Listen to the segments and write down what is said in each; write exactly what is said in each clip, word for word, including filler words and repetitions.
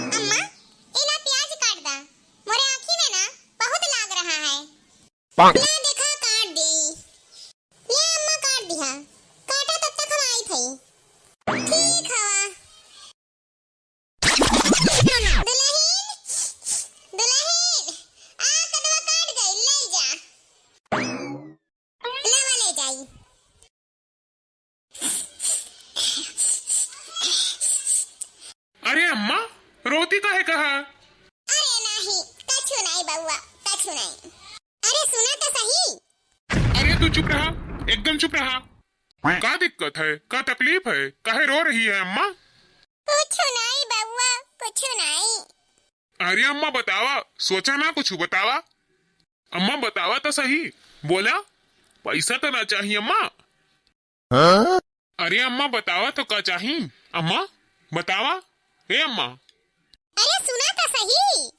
अम्मा, ई ला प्याज काट दा, मोरे आँखी में ना बहुत लाग रहा है। पाक। ला देखा काट दी। ले अम्मा काट दिहा, काटा तब तक हम आई थई। ठीक हवा। दुलहिन, दुलहिन, आ कदवा काट गई, ले जा। लावा ले जाई। अरे अम्मा, रोती काहे कहा? अरे नाही, कछु नाही बउआ, कछु नाही। अरे सुना तो सही। अरे तू चुप रहा, एकदम चुप रहा। का दिक्कत है, का तकलीफ है, काहे रो रही है अम्मा? कुछ नाही बउआ, कुछ नाही। अरे अम्मा बतावा, सोचा ना कुछ बतावा। अम्मा बतावा तो सही, बोला, पैसा तो ना चाहिए अम्मा। हाँ? अरे अम्मा बतावा तो का चाही? अम्मा बतावा, ए अम्मा। अरे सुना तो सही।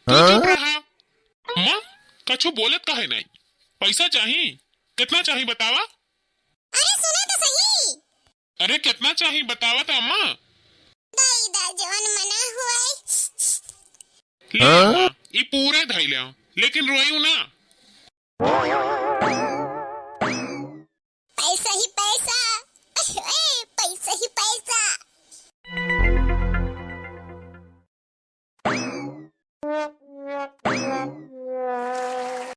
तू चुप हाँ? रहा। अम्मा, कछु बोलत काहे नहीं? पैसा चाही? कितना चाही बतावा? अरे सुना तो सही। अरे कितना चाही बतावा तो अम्मा। दई दा जवन मना हुआ है। ले हाँ? अम्मा, ई पूरे धई ले, लेकिन रोइउ ना।